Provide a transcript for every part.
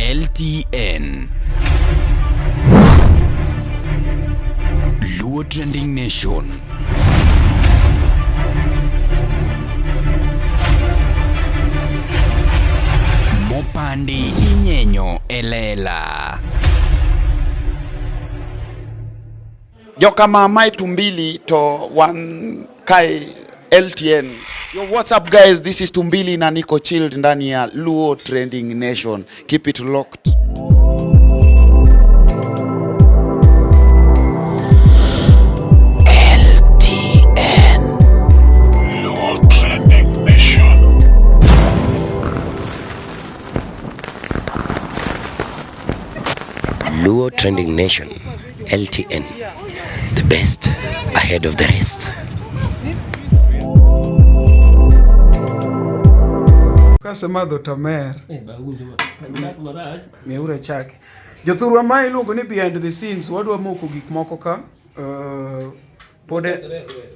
LTN. Luo Trending Nation. Mopandi inyenyo elela. Joka mae Tumbili to wan kae LTN. Yo, what's up guys? This is Tumbili na niko chilled ndani ya Luo Trending Nation. Keep it locked. LTN. Luo Trending Nation. Luo Trending Nation, LTN, the best ahead of the rest. Kasemadho to amer. Miura chak. Jothurwa ma iluongo ni behind the scenes, wadwa moko gik moko ka. Pod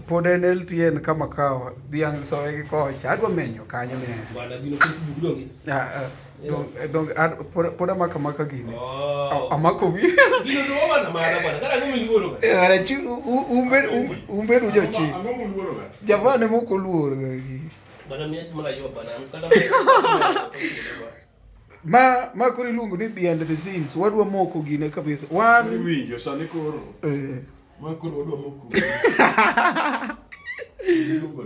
pod en LTN kama kawa. Dhiang' soye gi kocha. Adwa menyo kanyo mineno. Bwana gino Facebook donge? Ah, ah, dong pod amako amaka gini. Oh. Amako wi. Gino to wana mara bwana. Kara ng'o miluoro ga? Eh, ara chi umbe du jochi. Ang'o muluoro ga? Javane moko luoro ga gi. Bwana miya mana yo bwana. Kata Ma koro iluongo ni behind the scenes. Wadwa moko gine kabisa. Wan Iwinjo sani koro. eh Ma koro wadwa moko.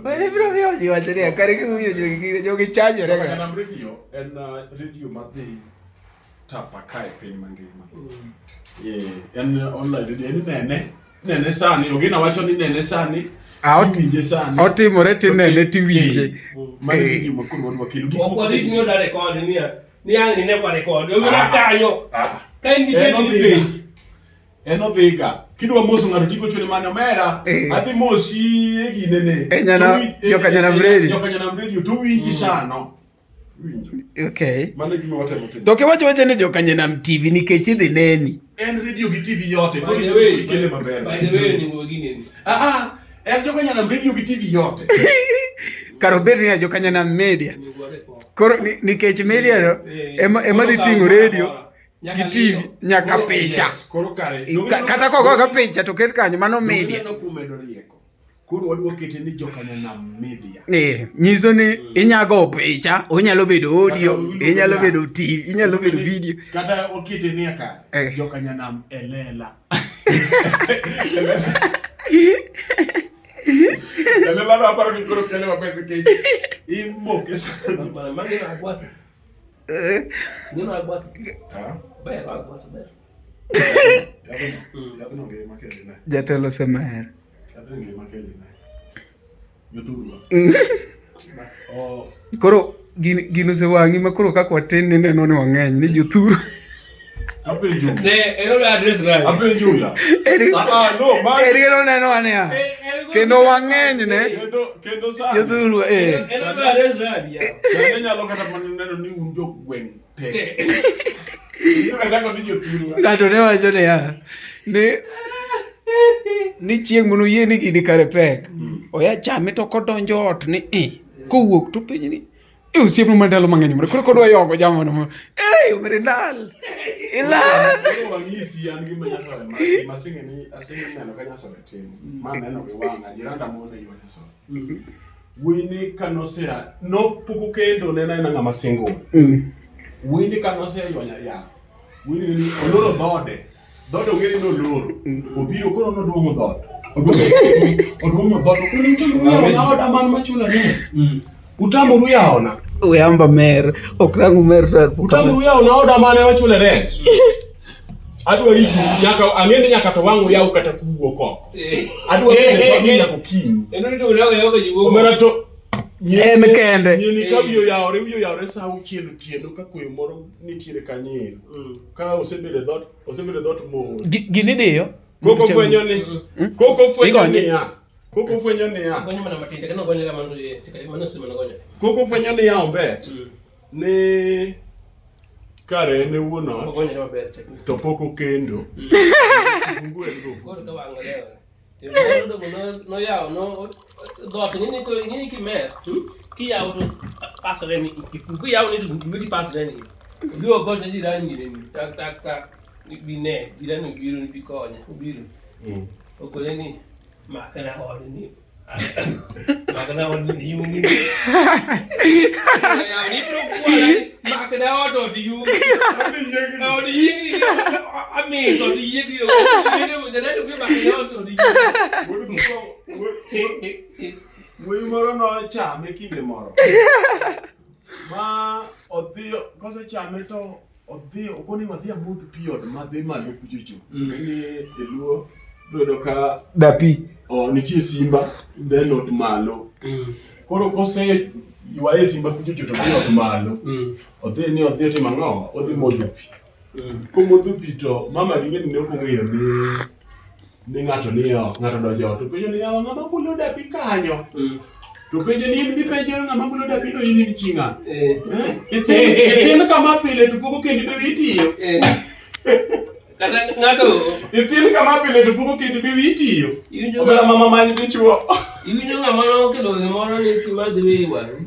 Wale biro miyo ji wacho niya, kare kiwinjo jogi gine, jogi chanyore ga. Kanam radio en radio madhi tapaka e piny mangima. Yeah, en online radio en nene nene sani ogina wacho ni nene sani Ah, tiwinje sani Otimore tinene tiwinje. Eh, mano e video ma koro wadwa kelo gik Ok moko warit ni oda record niya. Ni ang' ni ne kwa record. Yo mana kanyo. Ah. Ka in gi En penjo ni odhiga. penj. En odhiga. Kidwa moso ng'ato tigochone mane omera. Eh. Adhi mosi e ginene. E nyana- To wi- joka Nyanam Radio. Joka Nyanam Radio to winji sano. Winjo. Okay. Mano e gima watemo timo. To kiwacho wacha ni joka Nyanam TV nikech idhi neni. En radio gi TV yote. By Koro the way, ikele maber. by the way, ni gini ni. Ah ah. En joka Nyanam Radio gi TV yote. Kar obed ni joka Nyanam Media. Ni go record. Koro nikech media no Eh, ema dhi koro ting'o kaw radio moro amora. Nyaka gi TV liyo. nyaka Koro- picha. Yes, koro kare. Kata kogo ka picha to ket kanyo mano media. Ineno kumedo rieko. Koro wadwa kete ni joka Nyanam Media. Eh, nyiso ni inyago picha, onyalo bedo audio, inyalo bedo TV, inyalo bedo video. Kata okete ni kare. Eh. Joka Nyanam elela. Elela no aparo ni koro kele maber nikech imoke sana. Bwana magi na agwasa. Eh, Nino agwasa. Ah, Ber agwasa ber. Yadhno ngima kele ne. Jatelo osemer. Yadhno ngima kele ne. Jothurwa. Oh, Koro gino osewang'i ma koro kaka watin ni neno ni wang'eny ni jothuru. apenjo. Ne, en oda address right. Apenjo ya. Eri Ah, ah, no, ma eri neno wa niya. Kendo wang'eny ne kendo sani. jothuru eh. En oda address right. Ya. Sani nyalo kata mana neno ni un jogweng' te. Kata ni jothurwa. Ng'ato ne wacho niya ni chieng' mono yie ni gini kare pek. Oya chame to kodonjo ot ni i kowuok to penj ni e osiepna ma ndalo mang'eny mondo koro kodwa yogo jamono mo eh omere lal ilal Koro wanyisi an gima Nyasaye ma gima asinge ni asinge neno ka Nyasaye timo. Ma aneno gi wang'a jiranda moro ne ywa Nyasaye. Wuoyi ni kanosea no pok okendo ne en aena ng'ama single. Wuoyi ni kanosea ywa yath. Wuoyi ni oloro dhoode. Dhoode ong'e ni noloro. Obiro koro noduong'o dhoot. Oduong'o dhoot. Okoni utamoru yawona oda man machula ni. Utamoru yawona. Uyamba mer ok rang umer to Utamoru yawona oda mane wachule rent. Adwa rito nyaka ang'e ni nyaka to wang' uyaw kata kuwuok oko. Adwa kele to nyaka okinyi. En orito unago yogo ji wuok. Omera to En kende. Nyieni ka wiye oyawore, wiye oyawore sa auchiel otieno ka koyo moro nitiere kanyo ero. Ka osebedo e dhoot, osebedo e dhoot mos. Gini diyo Koko fwenyo ni, koko fwenyo Igonye. niya, koko fwenyo niya, Gonyo mana matin, kendo gonyo kamano eh, mano sima gonyo. koko fwenyo niya ombet ni kare en e wuon ot Ogonyo maber te. to pok okendo. Kifungu en go. Koro ka wang' olewo. To no no yawo no dhoot ng'ini ko ng'ini kimer kiyawo to pasore ni kifungu yawo ni to gimiti pasore ni. Odhi ogocho ne jirani ire ni tak tak tak. Bi ne, jirani obiro ni bi konye, obiro. Okone ni makna od ni. Makna od ni yungi. Ya ni bro kwala ni makna od od yungi. Od yiengni. Amis od yiengni. Jirani obiro makna od od yiengni. Wuoyi moro nochame kinde moro. Ma odhi kosechame to odhi okoni wadhi amodh pi od madhi malo kuchocho. Ni e luo biro yudo ka Dapi. o nitie simba then ot malo. Koro kose ywaye simba kuchocho to dhi ot malo. Odhi ni odhi otimo ang'o? Odhi modho pi. Komodho pi to mama gi ng'eni ne ok ong'eyo ni ni ng'ato ni e ot, ng'ato donjo e ot. To penjo ni yawa ng'ama bulo dapi kanyo. To penjo ni in mipenjo ng'ama bulo dapi to in in chi ng'a? Eh? Ithin kama pile to pok okendi be wiyi tiyo. Kata ng'ato Ithin kama pile to pok okendi be wiyi tiyo. iwinjo Omera mama many dichuo. Iwinjo ng'ama nokelo gimoro ni kimadh wiyi wang'.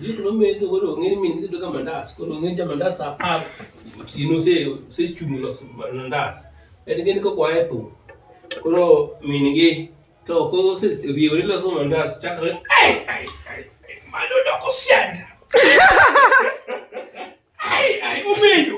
Gik nometho koro ong'e ni min tedo ga mandas, koro ong'e ni ja mandas sa 10 otieno osechung' loso mandas. En gin kokwaye e thum. Koro min gi to koseriewore loso mandas chakre ai ai ai ai, mano doko sianda. Ai ai omenyo.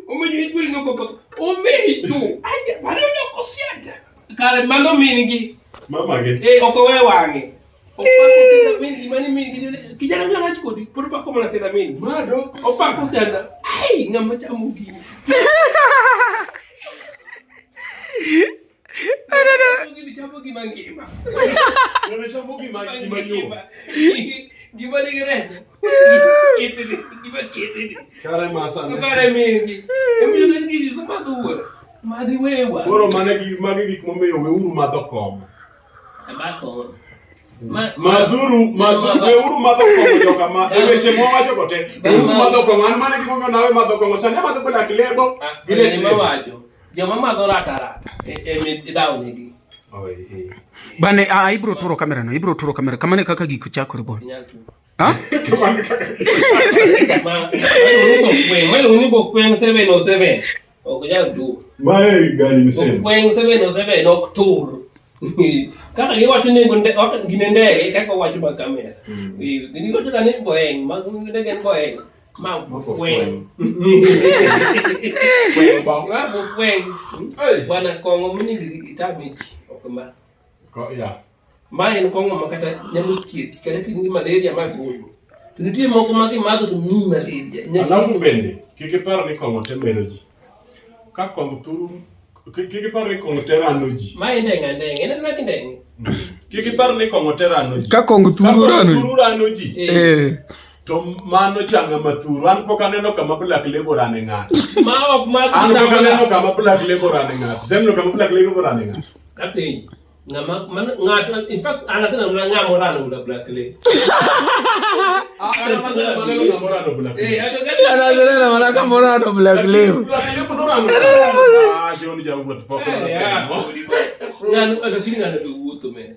Omenyo igwel no koko. Omenyo. Ai mano doko sianda. Kare mano min gi. Mama gi. Eh, ok owe wang'e. Opako sianda min gi mani min gi. Kijana ng'ama rach kodi, pod opako mana sianda min. Mado. Opako sianda. Ai, ng'ama chamo gini. Gini chamo gima ngima. Ng'ama chamo gima gima yom. Gima nigi remo. Ketene, gima ketene. Kare masa. To kare min gi. Emomiyo gin gigi komadho wuora. Madhi wewa. Koro mane gi magi gik momiyo weuru madho kong'o. Abako. Madhuru, madhuru, weuru madho kong'o joka ma. E weche mwawacho go te. Weuru madho kong'o. An mane gimomiyo nawe madho kong'o. Sani amadho black label. gi red Gima label. wacho. Joma madho rata rata ema idhawo negi. Bane ah, ibro turo kamera no, ibro turo kamera. Kamano e kaka gik chakore bwana. Inyal tuo. Ha? Kamano kaka. Ma ma iluongo ni Bofweng 707. Ok nyal tuo. Mae gari msemo. Bofweng 707 ok tur. Kaka giwacho nengo gine ndege kaka wacho mag kamera. Gini giwacho ga ni Boeing, mag ndege en Boeing. Ma Bofweng. Ma Bofweng. Bwana kong'o monego itame ji ok ma. Yeah. Ma en kong'o ma kata nyalo thiedhi kata ka in gi malaria ma golo. To nitie moko ma kimadho to miyi malaria. Alafu bende kik ipar ni kong'o te mero ji. Ka kong thuru kik ipar ni kong'o te rano ji. Ma en ndenge andenge, en mana kindenge. Kik ipar ni kong'o te rano ji. Ka kong Ka thuru kong'o rano. thuru rano ji. Eh. To mano changa mathuru. An pok aneno kama black label rane ng'ato. Ma ok madh An pok aneno kitambala. kama black label rane ng'ato. Iseneno kama black label rane ng'ato. Apenji. Ng'ama man ng'ato in fact an aseneno mana ng'ama orano ula black label. Ah, an aseneno kama orano black label. Eh, ato kata Anasenena mana kama orano black label. Black label norano ng'ato. Ah, John jawuoth pok Yeah. otemo. Ng'ano ato tinde ng'ano be wuotho mera.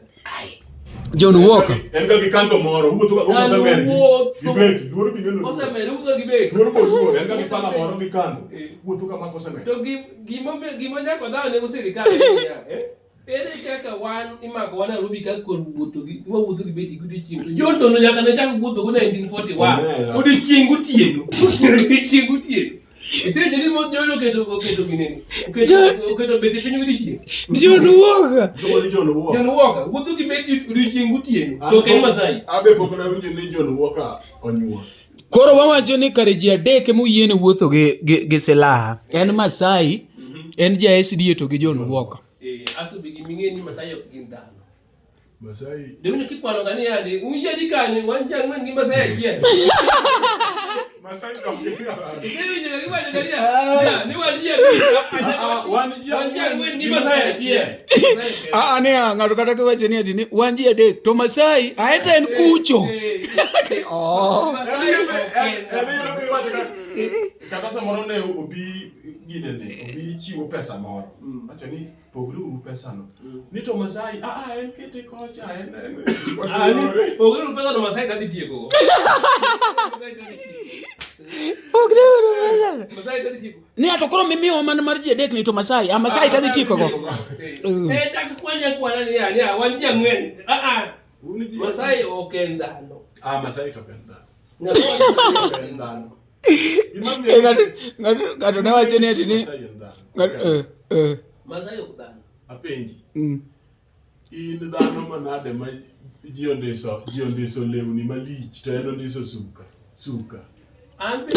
John Walker. En ga gi kandho moro, wuotho ka Ng'ano osemer. wuotho. Gi bet, luoro bi ng'elo. Osemer wuotho gi bet. Luoro bo luoro, en ga gi pala moro gi kandho. Eh. Wuotho kama kosemer. To gima gima nyaka wadhaw nego sirikal en niya, eh? Ere kaka wan imako wa Nairobi ka kor wuotho gi wawuotho gi beti godiochieng' to John to nyaka ne chak wuotho go 1941 Omera. odiochieng' gotieno odiochieng' gotieno Isewinjo ni John oketo ginene oketo beti piny godiochieng' John Walker. Luongo ni John Walker. John Walker wuotho gi beti odiochieng' gotieno to ok en Masai Abe pok nawinjo ni John Walker onyuol. Koro wawacho ni kare ji adek ema oyiene wuotho gi silaha. En Masai, en ja SDA to gi John Walker. Eh, aso be giming'e ni Masai ok gin dhano. Masai. Dewinjo kikwano ga ni yande un ji adi kanyo wan ji ang'wen gi Masai achiel. Masai ok gin dhano. Isewinjo ka giwacho ga niya, ya, ni wan ji abich, Wan ji wan ji ang'wen gi Masai achiel. Ah, ah, niya, ng'ato kata kiwacho ni ati ni wan ji adek to Masai aeta en kucho. Eh, Oh. Masai ok en dhano. Kata samoro ne obi ginene, obi chiwo pesa moro. Wacho ni pogre uru pesano. Ni to Masai, ah ah en kete kocha, en en. Ah, ni pogre uru pesano Masai kadhi tieko go. Pogre uru pesano. Masai kadhi tieko. Ni ato koro mimiwa mana mar ji adek ni to Masai, a Masai tadhi tieko go. Eh, dak kwanya kwana ni ya, ni ya, wan ji ang'wen. Ah ah. Masai ok en dhano. Ah, Masai to ok en dhano. Ng'ato En dhano. Eh, ng'ato ne wacho ni ati ni Masai en dhano. ng'ato eh, eh, Masai ok dhano. Apenji. mm. In dhano manade ma ji ondiso, ji ondiso lewni malich to en ondiso suka. Suka. An be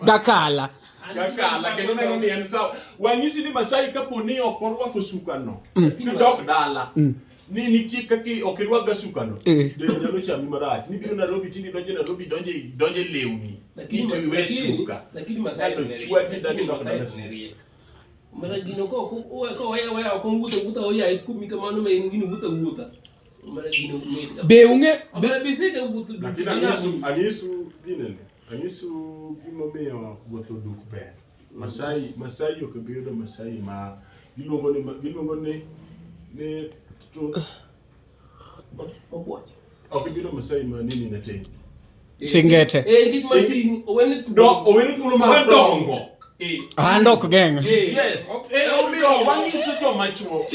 Gakala. Gakala kendo neno ni en sawa. Wanyisi ni Masai kapo ni ok orwako suka no. Kidok dala. Ni nitie kaka ok irwak ga suka no. Eh. Del nyalo chami marach. Nibiro Nairobi tindi donje Nairobi donje donje lewni. Lakini Ni to iwe lakini- suka. Lakini Masai Ng'ato to ne riek. chwadi dagi Lakini dok Masai dala to ne suka. riek. Mana gino ko ko ko weya weya ok owuotho awuotha oya kumi kamano ma in gino wuotho awuotha. Mana gino mit kabisa. Be ung'e be, Omera bisike wuotho duk. Lakini anyisu anyisu ginene. Anyisu gimomiyo wuotho duk ber. Masai Masai ok bi yudo Masai ma giluongo ni giluongo ni ni to Obuoch. ok bi yudo Masai ma nini ne tin. Singete. Eh, nikech masin owene thuolo. Do owene thuolo mar dongo. Eh. An ok geng'. Eh. Yes. Ok, eh, Emomiyo wanyiso joma chuo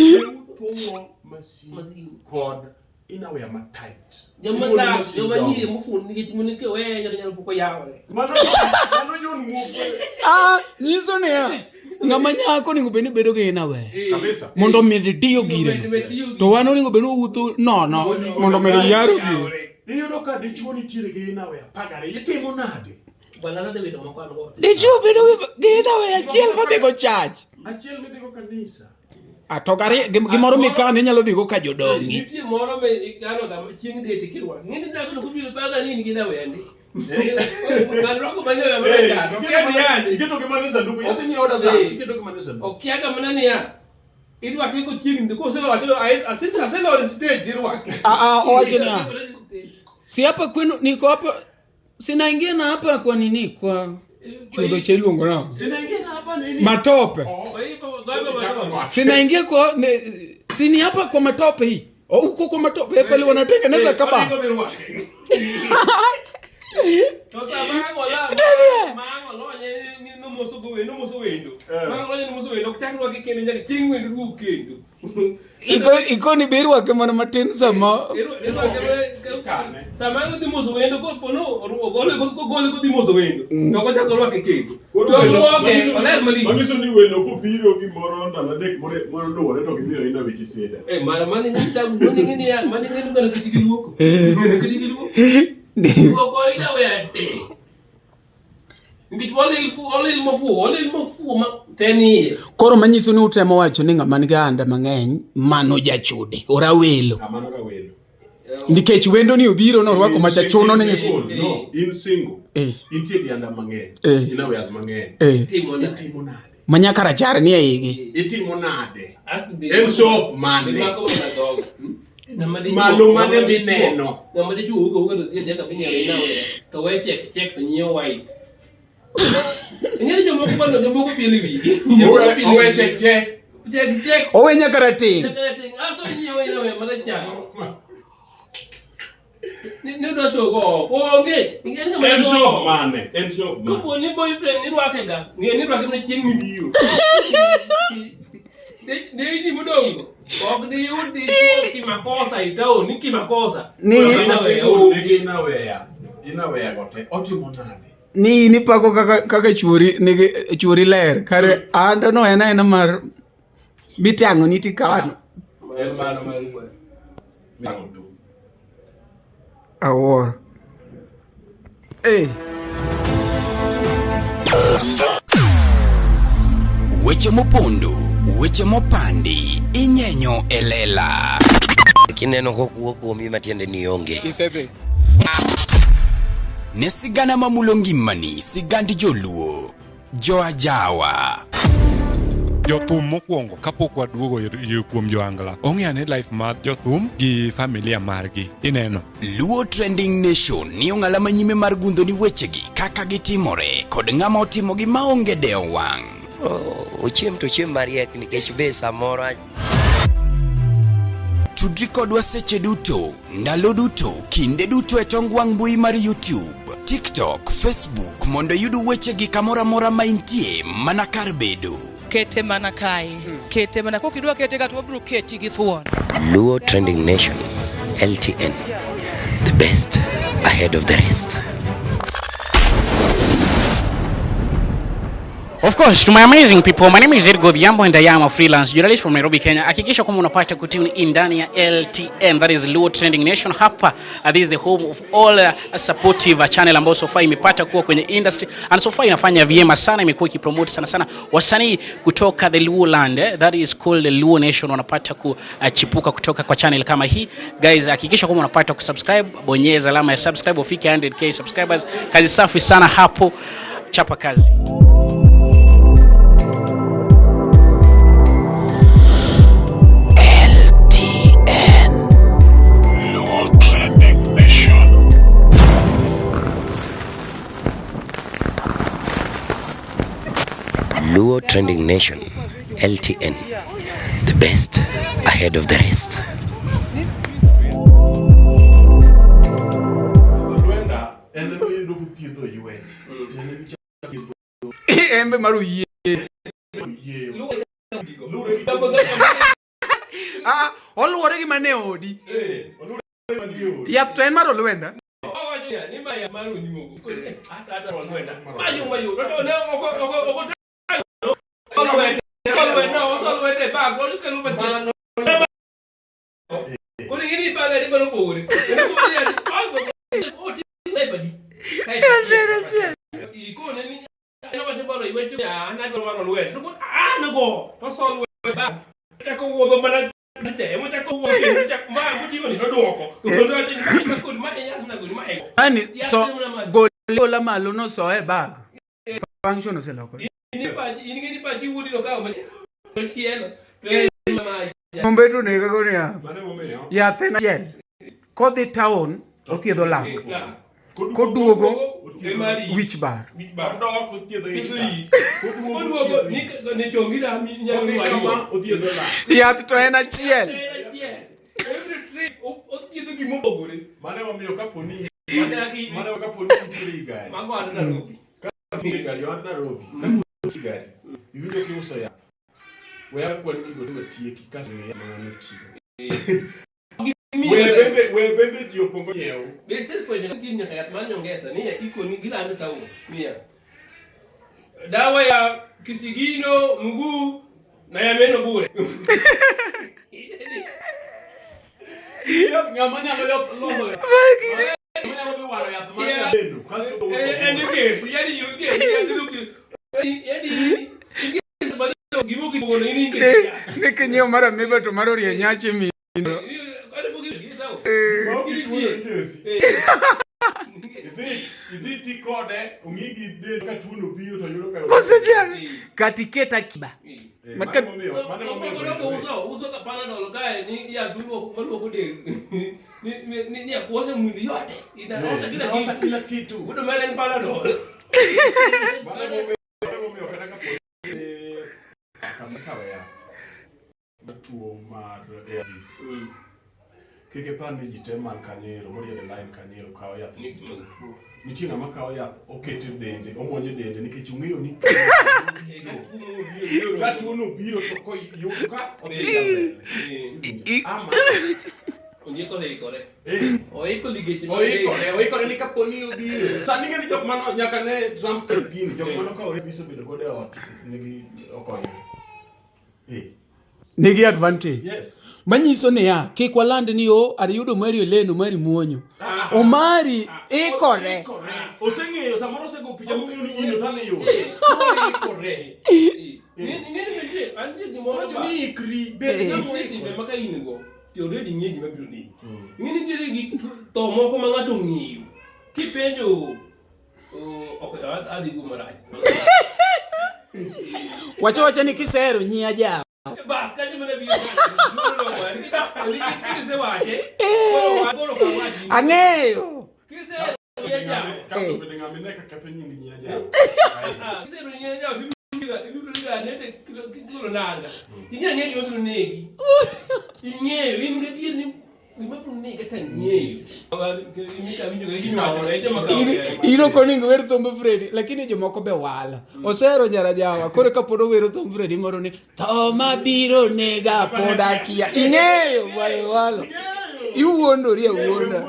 thung'o masin Masin. kod innerwear ma tight. Joma Igolo dak, masin joma dongo. nyiri mofund nikech mon ke weya nyaka nyalo pok oyawore. Mano mano yon muofu Ah, nyiso niya, ng'ama nyako onego bed ni bedo gi innerwear. kabisa. Mondo omed diyo gire. Omed diyo To wan onego bed ni wawuotho nono mondo omed yaro gire. Iyudo ka dichuo nitiere gi innerwear 12, itimo nade? Bwana nadhi wito moko an go. Dichuo bedo gi innerwear achiel modhigo church. Achiel midhigo kanisa. Ah, to gari gimoro mikano inyalo dhigo ka jodongi. Nitie moro me ikano ga chieng' date kirwako. Ng'eni dhako no kobiro baga ni in gi nawendi. Ng'ano rwako manyoya marachar. Okia ni yani. Iketo gi mano e sanduku. Isenyiewo oda sa, Eh. tiketo gi mano e sanduku. Okia ga mana niya. Irwake kochiegni kosewacho aselor stage irwake. Ah, ah, owacho niya. Si hapa kwenu niko hapa sinaingia na hapa kwa nini kwa chuodho cha iluongo nao Sinaingia na hapa nini? matope. Kwa Sinaingia kwa ne, sini hapa kwa matope hii. O, huko kwa matope pale wanatengeneza kaba. To sama ang' ola ma ang' olonye ni nomoso go wendo nomoso wendo. Ma ang' olonye nomoso wendo ok chak rwake kendo nyaka chieng' wendo duog kendo. Iko ikoni be irwake mana matin sama Irwake sama ang' odhi moso wendo kopo no ogole ogole kodhi moso wendo to ok ochak orwake kendo. To orwake oler malich. Manyiso ni welo kobiro gimoro ndalo adek moro luwore to gimiyo ina weche seda. Eh mara mano ing'e ni tabu mano ing'e ni ya mano ing'e ni ng'ano kik giluoko. Ng'ano kik giluoko. Luoko ina weya te. Nikech olil fu olil mofuwo olil mofuwo ma te ni iye. Koro manyiso ni utemo wacho ni ng'ama nigi anda mang'eny mano jachude orawelo. Ah, mano rawelo. Nikech wendo ni obiro norwako macha chuno ni Single, no, in single. Eh. Intie gi anda mang'eny. Eh. Ina wears mang'eny. eh, Timo nade? Itimo nade? manyaka rachar ni e igi. Itimo nade? Asto be- En show off mane? Mimako mana dhoga. Ng'ama dichuo- Malo mane ng'ama dichuo- mineno? Ng'ama dichuo wuok awuoka to dhi adhiya kama inyiewe innerwear to we check check to nyiewo white. Ing'e ni jomoko bando jomoko pielo e wigi. Jomoko pielo e Owe wigi. check check. Check check. Owe nyaka rateng'. Nyaka rateng'. Asto inyiewo innerwear marachar. Ni ni odwa show go off. Onge. Ing'e ni ng'ama En show show off off. mane? En show off mane? Kapo ni boyfriend nirwake ga, ng'e ni irwake mana chieng' mibiro. Dei modongo. Ok diyud dichuo kimakosa e town, ni kimakosa. Ni- Ina weya, onge. Nigi innerwear. Innerwear go te. Otimo nade? Ni in ipako kaka kaka chuori nigi chuori ler kare anda no en aena mar mitang'o ni tikano. En mano mar Mirango du. Awuoro. Eh. Weche mopondo, weche mopandi, inyenyo e lela. Kineno kokuo kuomi matiende ni onge. Isedhi. Ne sigana mamulo ngimani, sigand joluo, joajawa. Jothum mokwongo kapok waduogo kuom joangla ong'e ane life mar jothum gi familia margi ineno. Luo Trending Nation ni ong'ala manyime mar gundho ni wechegi kaka gitimore kod ng'ama otimogi maonge dewo wang'. Ochiem to ochiem mariek nikech be samoro Tudri kodwa seche duto, ndalo duto, kinde duto e tong wang' mbui mar YouTube, TikTok, Facebook mondo iyud wechegi kamoro amora ma intie mana kar bedo. Kete mana kae. Kete mana kokidwa kete ka to wabiro keti gi thuon. Luo Trending Nation, LTN, the best ahead of the rest. Of course, to my amazing people, my name is Edgar Odhiambo and I am a freelance journalist from Nairobi, Kenya. Hakikisha kwamba unapata kutune in ndani ya LTN, that is Luo Trending Nation. Hapa, this is the home of all supportive channel ambayo so far imepata kuwa kwenye industry and so far inafanya vyema sana, imekuwa ikipromote sana sana wasanii kutoka the Luo land, that is called the Luo Nation, wanapata kuchipuka kutoka kwa channel kama hii. Guys, hakikisha kwamba unapata kusubscribe, bonyeza alama ya subscribe ufike 100k subscribers. Kazi safi sana hapo, chapa kazi. LTN Luo Trending Nation. Luo Trending Nation, LTN, the best ahead of the rest. Lwenda en ema iyudo kothiedho ywech. Tiende ni chako thiedho Embe mar oyie. oyieyo. Luwore gi Ah, oluwore gi mane odi. Eh, oluwore gi manie odi. Yath to en mar olwenda. Owacho niya, ni ma yath mar onyuogo. Koro, ata adwaro olwenda. Mayom mayom. To ne oko tayo. Olwete, olwete, no, osolwete e bag, okelo machielo. Koro ing'e ni bag adi mano opogore. Kendo koro ni ati, oti type adi? Type adi. Ikone ni en owacho baro iwecho ya an adwaro mar olwenda. To koro, ah, nogo, to solwete e bag. Ochako wuodho mana te, emochako wuodho kendo chak ma moting'o ni noduoko. To koro owacho ni ma kodi ma e yath nagoni ma e. Yani Yath so mana ma- gol gola malo no soe bag. Function oselokore. In pachi, in gi pachi wuodi no kawo machielo. To en ma Mombeto nega go niya. Mano emomiyo Yath en achiel. Kodhi town othiedho lak. Koduogo wich bar. Odok othiedho ich Othiedho ka. ich. Koduogo Koduogo othiedho ni ich. ni chongi rami nyalo Kodhi dwari. kama othiedho lak. Yath to en achiel. En achiel. Every trip othiedho gimopogore. Mano emomiyo kaponi Mano mano kaponi intiere e gari. Mago an Nairobi. Intiere e gari oa Nairobi. Kaponi intiere e gari. Iwinjo kiuso yath. We akwan gigo te matieki kasto ng'e ma ng'ano oting'o. We bende ji okwongo nyiew. Be isefwenyo ni nitie nyaka yath mar nyongesa niya ikoni gilando town niya dawa ya kisigino mguu na ya meno bure. Yath ng'ama nyalo loso yath. Ng'ama nyalo dhi waro yath mar nyameno kasto ouso. En igesi, yani igesi, yani igesi gimo kibugo ni Ni ni kinyiewo mar amiba to mar orie nyache mi. Ma ok ituoyo igesi. Idhi ti kode ong'i gi del ka tuono obiro to yudo ka Kosechiel. Kata iket akiba. Eh, Maka- mano emomiyo- mano emomiyo by the way, uso uso ka panadol kae ni yath maluoko del ni ni kuosha mwili yote inaosha kila Inaosha kitu kila kitu. Budo mara en panadol. Mano emomiyo mano emomiyo kata kapo ni kama ikawe yath mar tuo mar ARVs kik ipar ni ji te man kanyo ero moriedo e line kanyo ero kawo yath nigi tuo. Nitie ng'ama kawo yath oketo e dende omuonyo e dende nikech ong'eyo ni ka tuono obiro to koyudo ka odhi mbele. Ama Ondiek oseikore. Eh. Oiko ligeche mag Oikore, del. oikore ni kapo ni obiro. Sani ng'e ni jok mano nyaka ne Trump keth gini, jok mano kawo ARVs obedo godo e ot nigi okonyo. Eh. Nigi advantage. Yes. Manyiso niya, kik waland ni o ariyudo Omari oleno Omari muonyo. Omari ikore. Oikore. Oseng'eyo samoro osego picha mong'eyo ni gino to adhi yudo. Oikore. Ng'e ni nitie an nitie gimoro Wacho ba. ni ikri, bed Nitie ng'ama timbe oikore. ma ka in go to already ing'e gima biro negi. Ing'e ni nitiere gik tho moko ma ng'ato ong'eyo. Kipenjo ok adhi wuo marach. Wacha wacha ni kisero nyi ajawa. Bas kanyo mana biro. Kisewache. Koro ka wachi. Ang'eyo. Kisero nyi ajawa. Kasto bende ng'ama ine ka ketho nying nyi ajawa. Ah, kisero nyi ajawa ibiro nete kilo nanga. Ing'eyo ng'eyo gima biro negi. Ing'eyo in gadier ni gima biro negi kata ing'eyo. In ok onego wer thumb Fredi, lakini jomoko be walo. Osero nyarajawa, koro kapod owero thumb Fredi moro ni tho mabiro nega pod akia. Ing'eyo bwana walo. Iwuondori awuonda.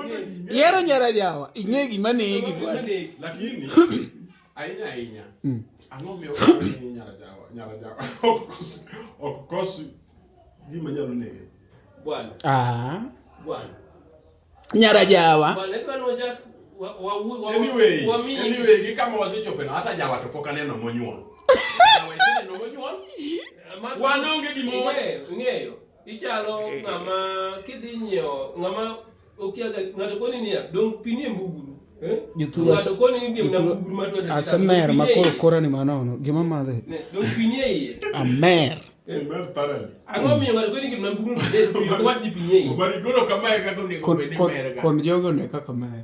Ihero nyarajawa, ing'e gima negi bwana. Lakini ahinya ahinya ang'o miyo ni nyarajawa nyarajawa ok kos ok kos gima nyalo nege. Bwana. Ah. Bwana. Nyarajawa. Bwana idwa ni wachak wa Anyway, wami anyway, gi kama wasechopeno hata jawa to pok aneno monyuol. Jawa iseneno monyuol? Wan onge gima wa- Ing'eyo, ing'eyo. Ichalo ng'ama kidhi nyiewo ng'ama okia ga ng'ato koni niya dong pi nie mbugru. Eh? Jothurwa Ng'ato koni ni gimna mbugru ma dwa asemer ma koro kora ni manono. Gima madhe. Dong pi nie iye. Amer. Imer thoroughly. Ang'o miyo ng'ato koni gimna mbugru to pi ok wach ni pi nie iye. Mari koro kamae kaka onego Kon, bed ni kon, mer ga. kon jogo ne kaka mer.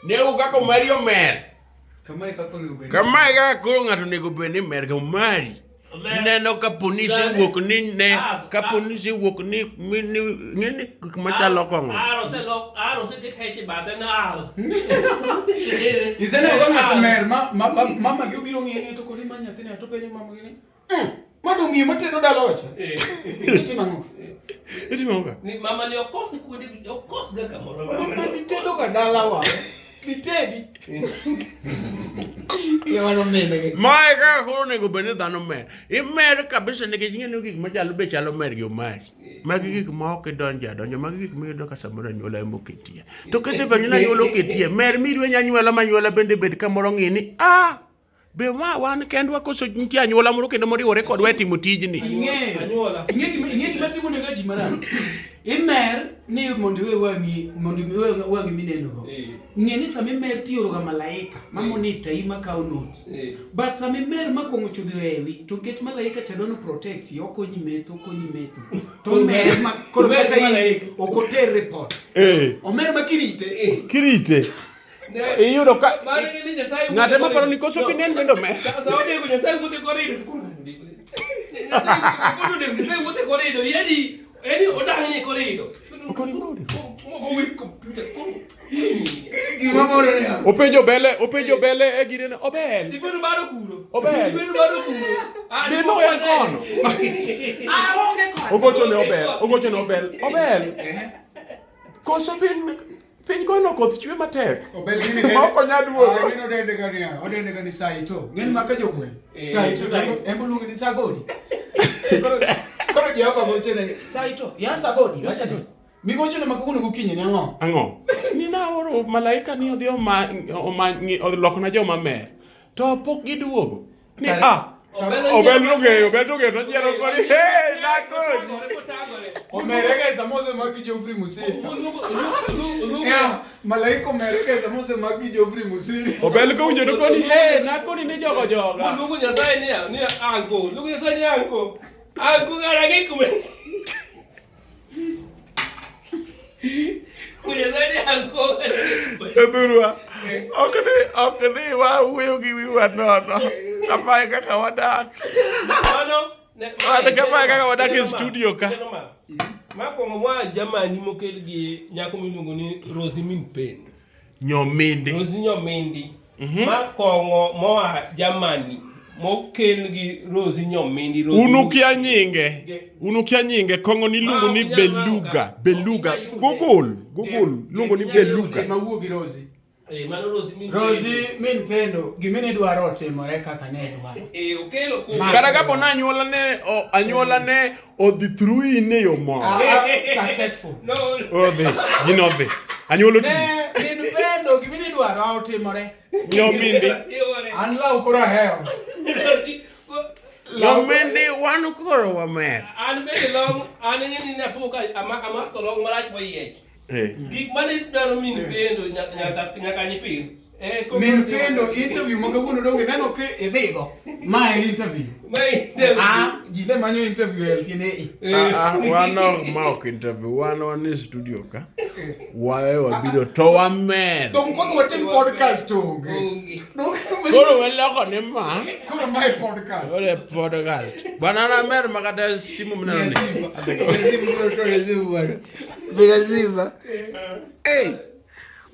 Neu kaka omari omer. Kamae kaka onego bed. Kamae kaka koro ng'ato onego bed ni mer ga omari. Neno kapo ni isewuok ni ne kapo ni isewuok ni mi ni ng'e ni gik machalo kong'o. Ar oselok ar oseket hech e bathe na ar. Iseneno ka ng'ato mer ma ma ma- mama gi obiro ng'iye ng'iye to koni ma nyathini to penjo mama gi ni. "Mm, ma dong' ng'iyo matedo dala wacha. Itimo ang'o? Itimo ang'o? Ni mama ni okos kuonde okos ga kamoro. Mama nitedo ga dalawa. Nitedi. Iye wano mine. Mae kaka koro onego bed ni dhano mer. Imer kabisa nikech ing'e ni gik machalo be chalo mer gi omari. Magi gik ma ok idonje adonja, magi gik miyudo ka samoro anyuola ema oketie. To kisefwenyo ni anyuola oketie, mer mirwenyo anyuola ma anyuola bende bed kamoro ng'i ni ah, be ma wan kendwa koso nitie anyuola moro kendo moriwore kodwa e timo tijni. Ing'eyo. Ing'e gima ing'e gima timo ne ga ji marach. Imer ni mondo iwe wang'i mondo iwe wang'i mineno go. Ng'e ni sama imer tioro ga malaika ma monitor i makawo notes. But sama imer ma kong'o chudho ewi to nikech malaika cha dwaro protect i okonyi metho okonyi metho. To omer ma koro Omer kata i malaika. ok oter report. Omer ma kirite. Kirite. Iyudo ka ng'ate maparo ni koso binen bende omer. Sa odeko Nyasaye wuotho e korido. Nyasaye wuotho Nyasaye wuotho e korido. Yani yani odang' e korido. Mogo wi computer koro. Gima moro ni ang'o? Openjo bele, openjo bele e girene, obel. Ibedo baro kuro. Obel. Ibedo baro kuro. Ah, Be no en kono. Aonge kono. Ogocho ne obel, ogocho ne obel, obel. Koso piny piny kono koth chwe matek. Obel gini Ma ok onyal duogo. Ah, gini odende ga niya, odende ga ni saito. Ng'eni maka jogweng'. Saito, embo luonge ni sagodi. Koro koro Jehova gochone ni saito, ya sagodi, ya sagodi. Migochone ma kawuono gokinyi ni ang'o? Ang'o? Ni naoro malaika ni odhi oma oma olokna joma mer. To pok giduogo. Ni ah. Obel nong'eyo, obel nong'eyo to nyiero koni, "Hey, nakoni." Omerega e samose mag gi Geoffrey Musili. Ya, malaika omerega e samose mag gi Geoffrey Musili. Obel kowinjo to koni, "Hey, nakoni ni jogo joga." Luongo Nyasaye niya, niya anko. Luongo Nyasaye ni anko. Anko ng'ara gi kume. Luongo Nyasaye ni anko. Jothurwa, ok ni ok ni wawuoyo gi wiwa nono. Kamae kaka wadak. Mano Wan kamae kaka wadak e studio ka. Ma kong'o moa Germany mokel gi nyako miluongo ni Rosie min Pendo. Nyomindi. Rosie Nyomindi. Ma kong'o moa Germany mokel gi Rosie Nyomindi. Rosie Un ukia nyinge. Un ukia nyinge. Kong'o ni iluongo ni Ma ok nyal Beluga. Beluga. Google. Google. Luongo ni Beluga. Ma wuo gi Rosie. Eh, mano Rosie min Rosie min Pendo, gima ne dwaro otimore kaka ne dwaro. Eh, okelo kong'o. Kata kapo ni anyuola ne o- anyuola ne odhi through in e yo moro. Ah, ah, successful. No. Odhi. Gino odhi. Anyuola oti. Ne min Pendo, gima ne dwaro otimore. Nyomindi. An law koro ahewo. Nyomindi wan koro wamer. An bende long, an ing'e ni napo ka amako long marach moyiech. Eh. Gik mane dwaro min pendo nyaka nyaka nyipir. Eh, koro- Min pendo interview ma kawuono donge ineno ka idhigo. Ma e interview. Ma interview. Ah, ji ne manyo interview e LTN. Ah, ah, wan ok ma ok interview, wan wan e studio ka. Wae wabiro to wamer. Dong koro watim podcast onge. Koro waloko ni ma. Koro ma e podcast. Koro e podcast. Bwana an amer ma kata simu mineno ni. Biraziva. Hey,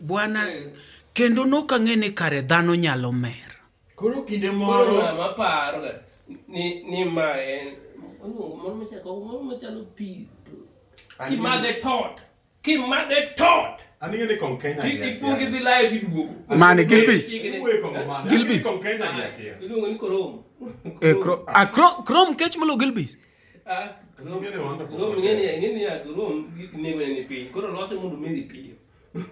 bwana kendo nokang'e ni kare dhano nyalo mer. Koro kinde Koro moro ng'ama paro ga ni ni ma en oluongo moro machako moro machalo pi kimadhe tot kimadhe tot An ing'e ni kong Kenya ti gi akia. ikuongo idhi layo tiduogo. Mane, Gilbis? Iwuoyo e kong'o mane? Gilbis. Kong Kenya gi akia. Iluongo ni korom. Eh, Chrome kech molo Gilbis. Ah, korom. Ing'e ni wan to Korom ing'e ni ing'e ni ya korom nengone ni piny. Koro lose mondo omedi piyo.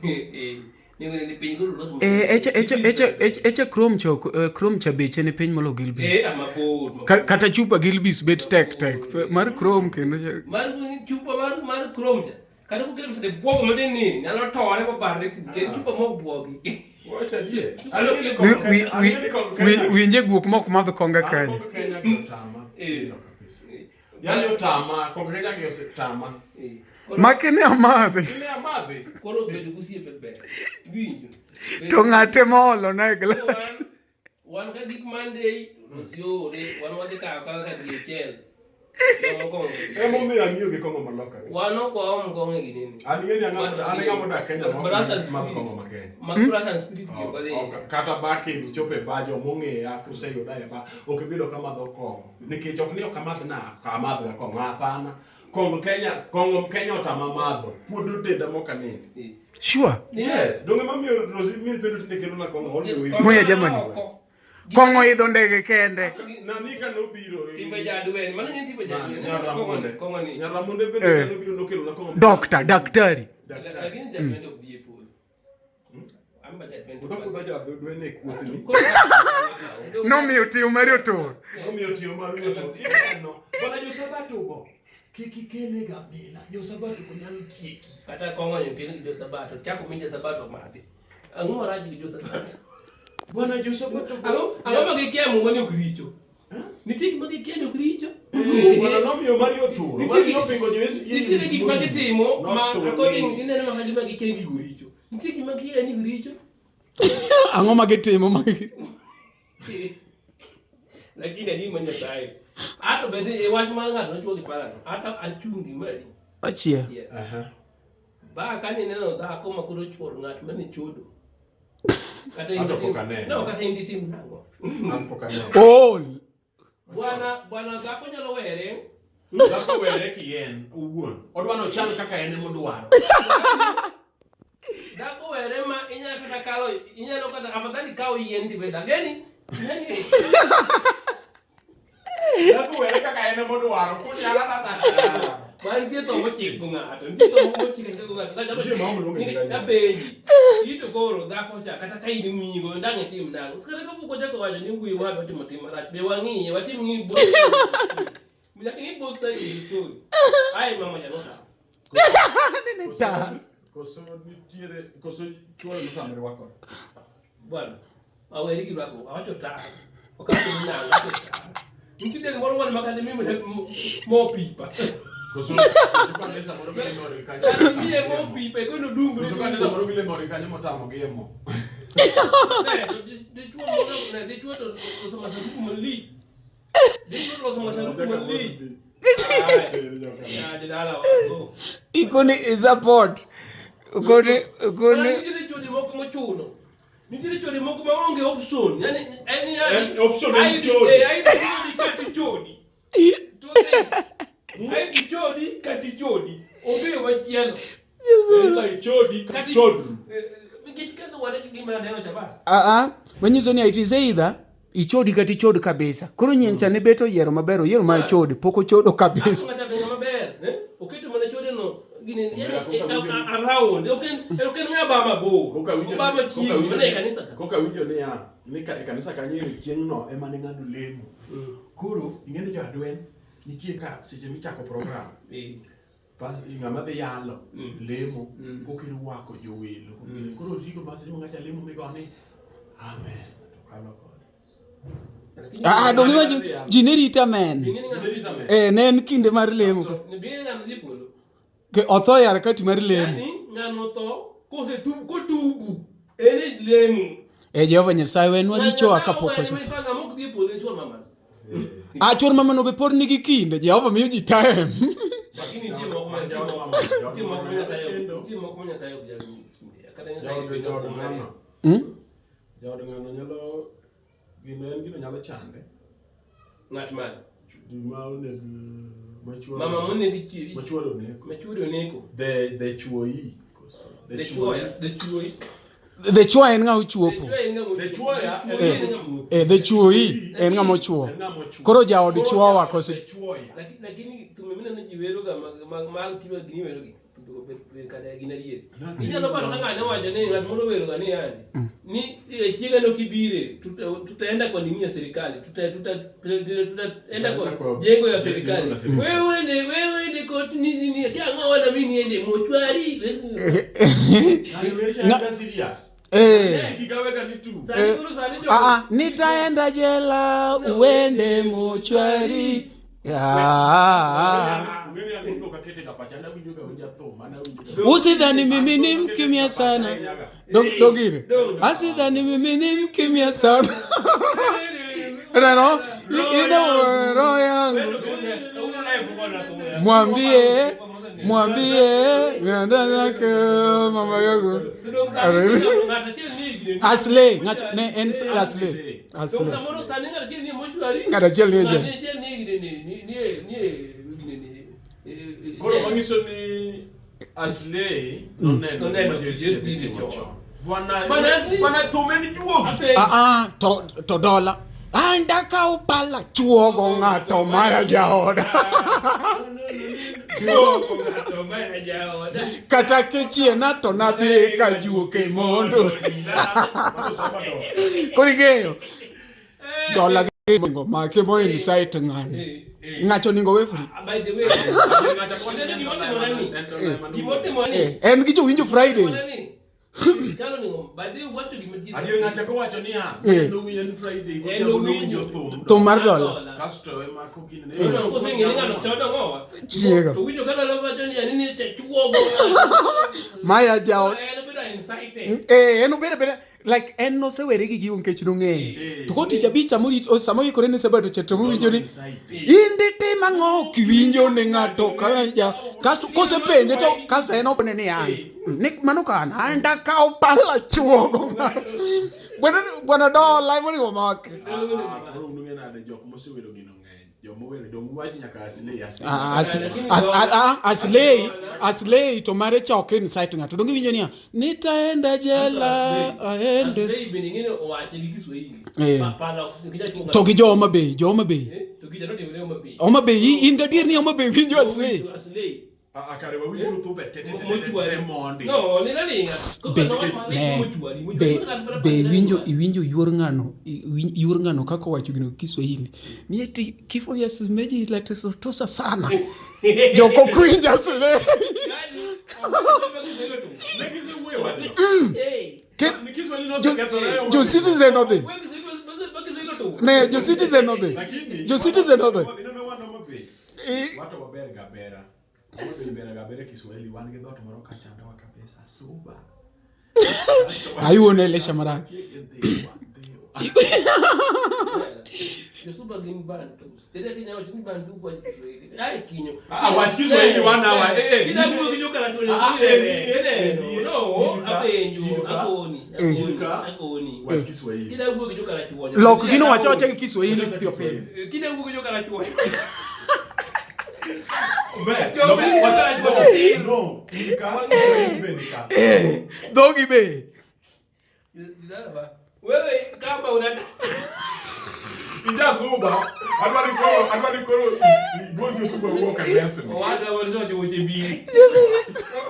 Eh, nengone ni piny koro lose mondo. Eh, eche eche eche eche eche Chrome cha Chrome cha beche ni piny molo Gilbis. Eh, ah, mabor. mabor. Kata chupa Gilbis bet tek tek mar Chrome kendo cha- Mar chupa mar mar chrome cha. Kata kokele pesa de bwogo matin ni nyalo tore mobarre kuche. En chupa mok bwogi. Wacha adier. An ing'e ni Wi- kong wi- Kenya- an wi- ing'e ni kong wi- Kenya- winje guok mok madh konge an Kenya. kong Kenya gi otama. Eh. Kabisa. Yaani otama, kong Kenya gi osetama. Eh. Make ne amadhe Kine amadhi. Koro bedo gosiepe ber. Winjo. to ng'ate moolo na e glass. Wan ka gik Monday, osiore, wan wadhi kawo kawa ka dwe achiel. Emomiyo ang'iyo gi kong'o maloka. Wan ok waom kong'o e ginene. An ing'e ni ang'o- an e ng'ama odak Kenya ma ok Brass and madh spirit. kong'o ma Kenya. Mag brass and spirit gi ok wadhi. Ok, kata ba kichopo e ba jomong'eya useyuda e ba ok ibiro kamadho kong'o nikech ok ni ok amadh na amadh ga kong'o hapana kong'o Kenya kong'o Kenya otama madho kuodo denda mok anindi Sure. yes donge mamiyo Rosi min pendo tinde kelona kong'o all the way Muya jamani. Kong'o idho ndege kende. nani ka nobiro Timbe jadwen, mano ng'e timbe jadwen. Nyaramonde Kong'o ni. Nyaramonde bende Eh. ka nobiro nokelona kong'o Dokta, daktari. Daktari. Lakini jadwen ok dhi e polo. An ba jadwen. Kutha kutha jadwen e kuothni Nomiyo tiyo mari otur. Nomiyo tiyo mari otur. Ineno, bwana Josabato go kik ikele gamila Josabato go nyalo tieki. Kata kong'o ni okel gi jo-Sabato, chako mi jo-Sabato madhi. Ang'o marach gi jo-Sabato? Bwana Josabato go Ang'o ang'o ma gikia muma ni ok richo? Nitie gik ma gikia ni ok richo? Eh, bwana nomiyo mari otur. Mari opingo jo Yesu. Nitiere gik ma gitimo ma Notur according ni. gineno mana gima gikia ni gigo richo. Nitie gik ma gikia ni richo. Ang'o ma gitimo ma Lakini adier ma Nyasaye. Ato bende e wach mar ng'ato nochuo gi parano. Ata achung' gimoro adi. Achiel. Achiel. Ba kane ineno dhako ma koro chuor ng'at mane chodo. Kata in Ato ditim- pok anene. No, kata in ditim nang'o. An pok aneno. Ool. Bwana bwana dhako nyalo were. Dhako were kien owuon. Odwa ni ochal kaka en emodwaro. Dhako were ma inyalo kata kalo inyalo kata afadhali kawo yien tibed ageni. Yani Dhako were kaka en emodwaro. Kunyala tata. Ma nitie tho mochik go ng'ato, nitie tho mochik go ng'ato. Kata Nitie ma ok luonge Nikech nyinga. apenji, ito koro dhako cha kata ka in migo ndang' itim nang'o. Kata kapok ochako wacho ni wuoyi wadwa timo tim marach, be wang'iye, watim ng'i both. Nyaka ing'i both sides of the story. Ai mama cha nokawo. Koso- Koso nitiere koso chuore notamre rwakore. Bwana, aweri gi rwakruok, awacho taro. Ok awacho ni nang'o, awacho taro. Nitie del moro wan makata mi mo pipa. Koso koso kanisa moro gilemo odgi kanyo. Kata miye mo pipa, e kono dungre. Koso kanisa moro gilemo odgi kanyo motamo gi e mo. Ne, to dichuo moro, ne, dichuo to loso masanduku malich. Dichuo to loso masanduku malich. Ai, ya, dala wa, go. Ikoni i support. Ukoni Bwana, ukoni Nitiere chode moko mochuno. Nitiere chode moko maonge option. Yani, en yani. En option en aidhi- chode. eh, aidhi chodi kata ichodi. Two things. Aidhi chodi kata ichodi. Onge yo machielo. Either ichodi kata Kata ichodru. eh, Nikech kaluwore gi gima aneno cha ba. Ah ah, manyiso ni it is either ichodi kata ichod kabisa. Koro nyien cha ne bet oyiero maber, oyiero mar chode, pok ochodo kabisa. Ng'ato bedo maber, eh? Oketo mana chode no gini yani Omera, koka winjo ni- around. Ok en ok en ng'aba mabor. Koka winjo Oba ni- machiegni koka winjo mana e ni- kanisa ka. Koka winjo niya, ni ka e kanisa kanyo ero chieng'no ema ne ng'ado lemo. Koro ing'e ni jo-adwen nitie ka seche michako program. Eh. Pas ng'ama dhi yalo lemo Mm. koka irwako jowelo. Koro rigo ma seche ma ng'acha lemo migo ni Amen. To kalo kode. Ah, dong iwacho ji ne rito amen. Eh, ne en kinde mar lemo. Ke otho e harakati mar lemo. Yani ng'ano tho kosetub kotubu en e lemo. E Jehova Nyasaye wenwa richowa kapok wacho. Ng'ama ok dhi e polo en chuor mamano. Ah, chuor mamano be pod nigi kinde. Jehova miyo ji time. Lakini nitie moko ma nitie moko ma Nyasaye nitie moko ma Nyasaye ok nyal miyi kinde. Kata Nyasaye Jaod jaod ng'ano. Hmm? Jaod ng'ano nyalo gino en gino nyalo chande. Ng'at man. Gima oneg machuore. Mama monegi chi. Machuore oneko. Machuore oneko. The the chuoyi. Koso. The chuoya. The chuoyi. The chuoya en ng'a ochuopo. The chuoya en Eh, ng'ama ochuopo. eh, the chuoyi en ng'ama ochuo. En ng'ama ochuo. Koro jaod Koro chuowa jaod koso. the chuoya. Lakini lakini thumbe mineno ji weroga mag mag mag tiwa gini werogi. Thumbe go ber kata gin adier. Inyalo paro ka ng'ane owacho ni ng'at moro weroga ni yani ni eh, chiega no kibire tutaenda kwa nini ya serikali tuta tuta tutaenda kwa Kwa jengo ya jengo serikali la serikali. wewe ne wewe ne kot ni ni ni kia ng'o wana mimi niende mochwari Ng'ani wer cha Nga- en serious. Eh. Gigawega ni tu. Sani koro sani jo Ah, ah, nitaenda jela uende mochwari. Ah. Ung'eni an gino kakete ga pacha, nawinjo ga winja thum, an awinjo ga- Usidhani mimi ni mkimya sana. Dogire. Asidhani mimi ni mkimya sana. Neno, ina roho yangu. Mwambie, mwambie ng'anda zake mama yangu. Aslay, ng'ach ne en Aslay. Aslay. Samoro sani ng'at achiel nie mochwari Ng'at achiel nie ng'at jela. achiel nie gine ni ni nie nie gine ni eh, Koro jela. manyiso ni Ashley noneno Noneno gima Joyce Joyce dhi timo chon. chon. Bwana Bwana Ashley- bwana thum en juogi. Apenji. Ah, ah, to to dola. Anda kaw pala chuogo ng'ato maya jaoda. Chuogo ng'ato maya jaoda. Kata kichiena to nadhi ka juok e mondo. Koro ing'eyo. Dola gi oningo make mo insight ng'ani. Ng'acho oningo we free. By the way, oneno gimotimore ni. Gimotimore ni. Eh, en gi jowinjo Friday. Gimotimore ni. Chalo ni by the way wacho gima ji. Adier ng'acha kowacho niya, Eh. nowinjo en Friday, En godhiambo nowinjo. nowinjo thum. Thum mar dola. Kasto ema kogine ne. Ono koseng'e ni ng'ano chodo ng'owa. Chiega. To winjo ka dola wacho ni ani ni che chuogo ng'ato. Maya jaod. En obedo incited. Eh, en obedo abeda like en nosewere gi gigo nikech nong'eyo. To koro tich abich sama sama oikore ne sabato cha to mowinjo ni in ditim ang'o kiwinjo ni ng'ato ka ja kasto kosepenje to kasto en opne ni an ni mano ka an an dakaw pala chuogo ng'ato. Bwana bwana dola emonego omaki. Ah, Koro unung'e nade jok mosewero gino ng'eny. Joma owero dong wach nyaka Aslay, Aslay. Ah, as, as, ah, Aslay, Aslay to mare cha ok insight ng'ato. Donge iwinjo niya, nitaenda jela aende. Aslay bende ing'e ni owache gi Kiswahili. Eh. Pala ok nikech achuogo To gi jo Homa Bay, jo Homa Bay. Eh, to gicha notimore Homa Bay. Homa Bay, in gadier ni Homa Bay winjo Aslay. Aslay. Ah, ah, kare wawinjuru thumbe te te te te te Mochwari. te mondi. No, ling alinga. Koko Be, nowacho ni ne, mochwari, mochwari. be, Koro kata be mana winjo mochwari. iwinjo yuor ng'ano yuor ng'ano kaka owacho gino gi Kiswahili ni eti kifo ya Sumeji ilatutosa sana joko kwinjo Aslay. Ne gisewuoyo wachno. Eh. Ni Kiswahili nosekethore e Jo Citizen odhi. Wewe Kiswahili basi Kiswahili to. Ne, jo Citizen odhi. Lakini Jo Citizen odhi. Ineno wan Homa Bay. Wato waber ga bera. Homa Bay ber ga bera Kiswahili wan gi dhoot moro ka chandowa kabisa suba. Aiwuono Elisha marach. Dhiwa, dhiwa. Josuba gin Bantu. Ere kinya wacho ni Bantu kwa Kiswahili. Ai kinyo. Ah, wach Kiswahili one hour. Eh, eh. Kida wuoyo gi jokarachuonyo. Ah, eh, eh, eh, No, eh, apenjo, eh, akoni, eh, akoni, eh, akoni. Wach Kiswahili. Kida wuoyo gi jokarachuonyo. Lok gino wacha wacha gi Kiswahili piyo piyo. Kida wuoyo gi jokarachuonyo. Be, Jo- no, jo- wacha- jo- no, no, nika, Kiswahili be nika. Eh, dhogi be. Wewe kama unataka Ija suba, adwa ni koro, adwa ni koro igol gi osuba wuok e mesni. Owadwa wacho weche mbili.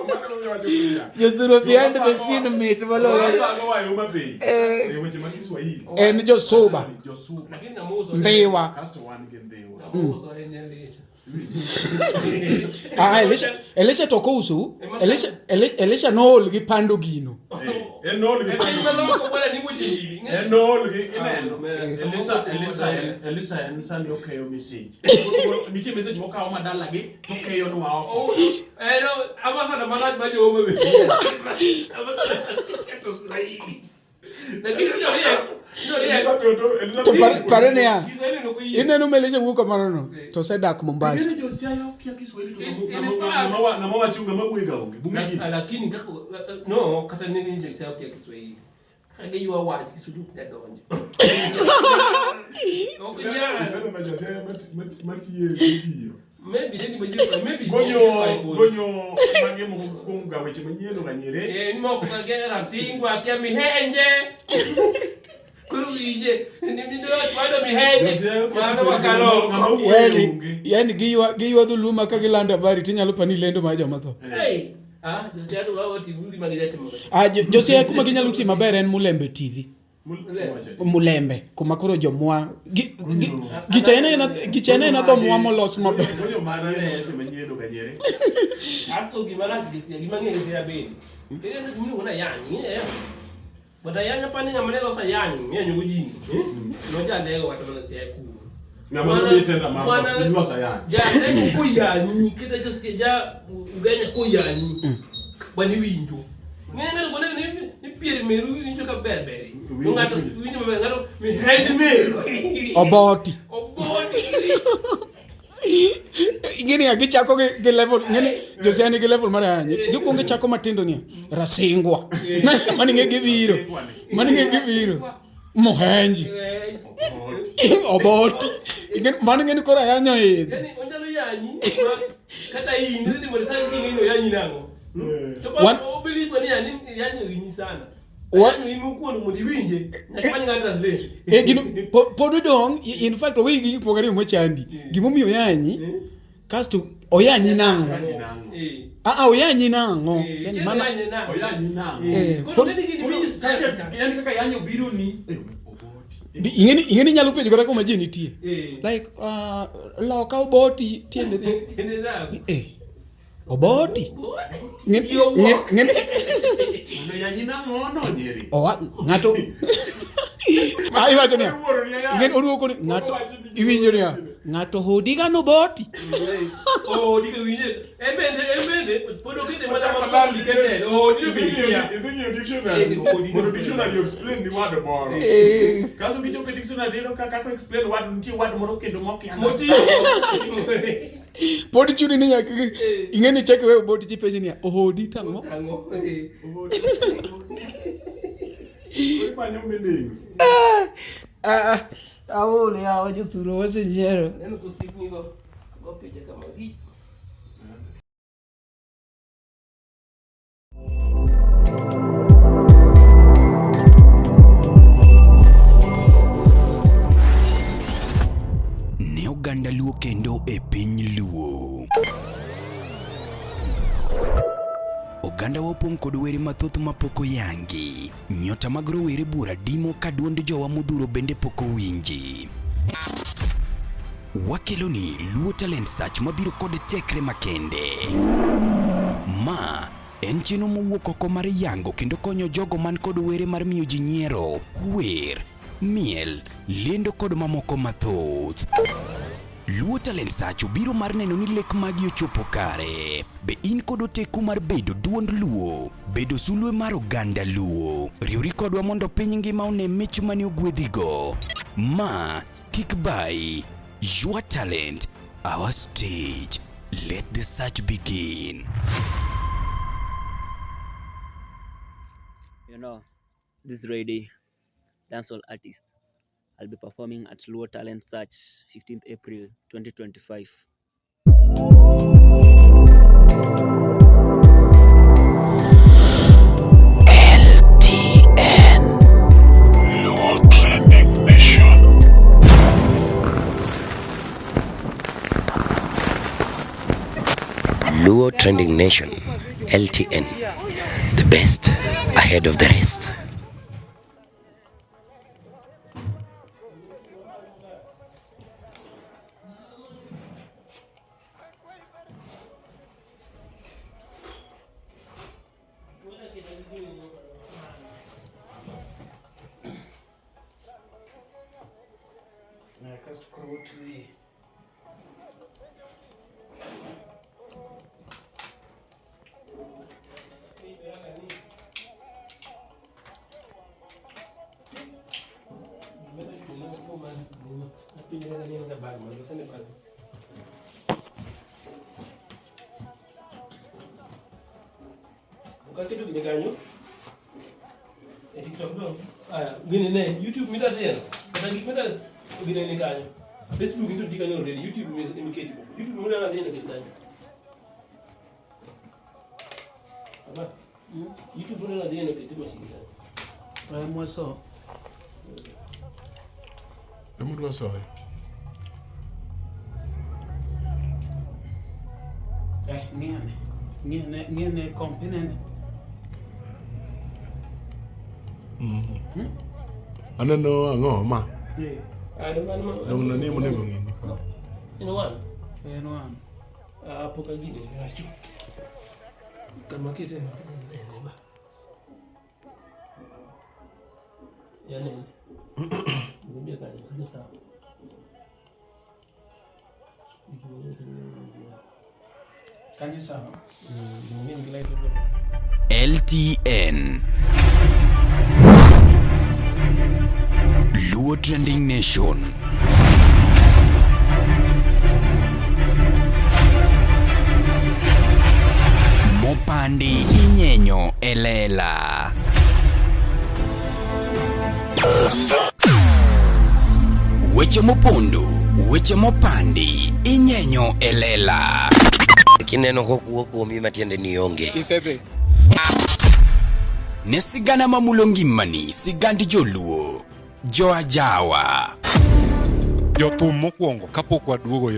Mano nomiyo wacho niya. Jothuro behind the scene mit moloyo. Joma oa e Homa Bay, e weche mag Kiswahili. En josuba. Josuba. Lakini ng'ama uso Ndhiwa. Kasto wan gi Ndhiwa. Ng'ama uso en Elisha. Ah, Elisha, Elisha to kousou. Elisha, Elisha nool gi pando gino. En nool gi E piny maloko bwana ni weche gini. En nool gi ineno. Elisa Elisa Elisa en sani okeyo message. Nitie message mokawo madalagi to okeyonwa oko. Oh, eh, no, ama sana marach ma jo Homa Bay. Ama sana keto Swahili. Lakini ndio riek, ndio riek. To pare niya, Kiswahili no kuyi. ineno ma Elisha wuok kamano no, to osedak Mombasa. Ing'eni jo Siaya okia Kiswahili to In fact- ng'ama wacho ng'ama wuoyo onge. Bunge gini. Lakini kaka no kata ne ni jo Siaya okia Kiswahili. Kaka giywa wach Kiswahili ok nyal donjo. Ok nyal. Isema jo Siaya matiye giyo. Maybe ni majibu, maybe Gonyo gonyo mange moko kuom ga weche manyien oganyere. Eh, ni moko ka gera singwa kia mihenje. Koro winje, ni ni do chwado mihenje. Mano wakalo. Yani, yani giywa dholuo ma ka gilando habari tinyalo pani lendo mar joma tho. Hey, ah, jo Siaya to wao timo gima gijatimo. Ah, jo Siaya kuma ginyalo timo maber en Mulembe TV. Mulembe, kuma koro jomwa gicha en aena gicha en aena dho mwa molos maber. Gonyo mage weche manyien oganyere. Asto gima rach gi Siaya, gima ng'eyo gi Siaya bende. Ineno gima iluongo ni ayany, ing'eyo? But ayany apani ng'ama ne loso ayany, miyanyo go ji. Nojalego kata mana Siaya kuno. Ng'ama nomiyi tender mar loso ayany. Jalego koyanyi, kata jo Siaya ja Ugenya koyanyi. Bani winjo. Ng'e ng'ato kone ni ni pier meru winjo ka ber ber. To ng'ato winjo maber, ng'ato mihenj meru. Oboti. Oboti. Ing'eni ya gichako gi level, ing'eni jo Siaya nigi level mar ayany. Gikuongo gichako matindo niya, rasingwa. Mano ing'e gibiro. Mano ing'e gibiro. Muhenji. Oboti. Mano ing'e ni koro ayany oidho. Yani onyalo yanyi kata in idhi timo research king'e ni oyanyi nang'o. To obelieve ni yani yanyi ohinyi sana. Ayanyo in mokwongo mondo iwinje. Nyaka imany ng'ato translate. Eh, gino pod odong' in fact oweyi gi gik moko ariyo mochandi. Gimomiyo oyanyi, kasto oyanyi nang'o? Ah, ah, oyanyi nang'o? Yani mana Oyanyi nang'o? Eh, Koro pod- neni gini winjo step. Yani kaka yanyo biro ni Ing'eni ing'eni inyalo penjo kata kuma ji nitie. Eh. Like loka oboti tiende ni. Tiende nang'o? Eh. Oboti. Ng'eni Mondo yanyi nang'o no nyeri. owa ng'ato Ah, iwacho niya. Ing'eni oduoko ni ng'ato iwinjo niya. Ng'ato hodi ga noboti. Oh, diga winje. En bende, en bende pod okete mana ma complicated. Oh, diga winje. Idhi ng'iyo dictionary. Mondo dictionary explain ni word moro. Kasto kichopo e dictionary iyudo ka kaka explain word nitie word moro kendo mok Motiyo. Pod chuni ni nyaka ing'eni chak iwe oboti chipenji niya ohodi tang'o. Tang'o. Imanyo meanings. Ah, aol yawa jothuro wasenyiero. Neno kosipni go. Go picha kama gi. Ne oganda Luo kendo e piny Luo. Oganda wa opong' kod were mathoth mapok oyangi. Nyota mag rowere buora dimo ka duond jowa modhuro bende pok owinji. Wakeloni Luo Talent Search mabiro kod tekre makende. Ma en chenro mowuok oko mar yango kendo konyo jogo man kod were mar miyo ji nyiero, wer, miel, lendo kod mamoko mathoth. Luo Talent Search obiro mar neno ni lek magi ochopo kare. Be in kod oteku mar bedo duond Luo, bedo sulwe mar oganda Luo? Riwri kodwa mondo piny ngima one mich mane ogwedhigo. Ma kik bayi. Your talent, our stage. Let the search begin. You know, this lady, dancehall artist, I'll be performing at Luo Talent Search 15th April 2025. LTN Luo Trending Nation. Luo Trending Nation, LTN, the best ahead of the rest. Kasto koro watweye. Ukaketo gini kanyo e TikTok no. Aya, gini ne YouTube mida dhieno. Kata gik mida gini ni kanyo. Facebook into di kanyo already. YouTube imiketo. YouTube mida dhieno ket kanyo. Baba. YouTube mida dhieno ket machine kanyo. Aya mwaso. Emudwa soye. Eh, ng'iane. Ng'iane, ng'iane komp inene. Aneno ang'o ma? Eh, Ah, man ma. Dong nani monego ng'ini koro. In one. En one. Ah, pok agine wacho. Kama kete no. Ba. Yani. Niambia kanyo, kanyo sawa. Kanyo sawa. LTN Luo Trending Nation. Mopandi inyenyo elela. Weche mopondo, weche mopandi inyenyo elela. Kineno kokuo kuomi matiende ni onge. Isedhi. Ne sigana mamulo ngimani, sigand joluo, joajawa. Jothum mokwongo kapok waduogo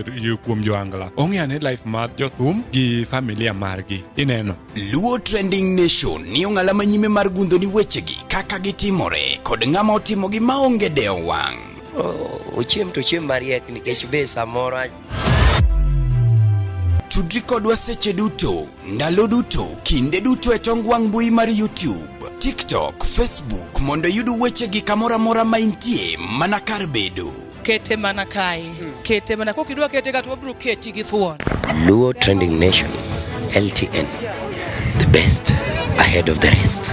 kuom joangla ong'e ane life mar jothum gi familia margi ineno. Luo Trending Nation ni ong'ala manyime mar gundho ni wechegi kaka gitimore kod ng'ama otimogi maonge dewo wang'. Ochiem to ochiem mariek nikech be samoro Tudri kodwa seche duto, ndalo duto, kinde duto e tong wang' mbui mar YouTube, TikTok, Facebook mondo iyud wechegi kamoro amora ma intie mana kar bedo. Kete mana kae. Kete mana kokidwa kete ka to wabiro keti gi thuon. Luo Trending Nation, LTN, the best ahead of the rest.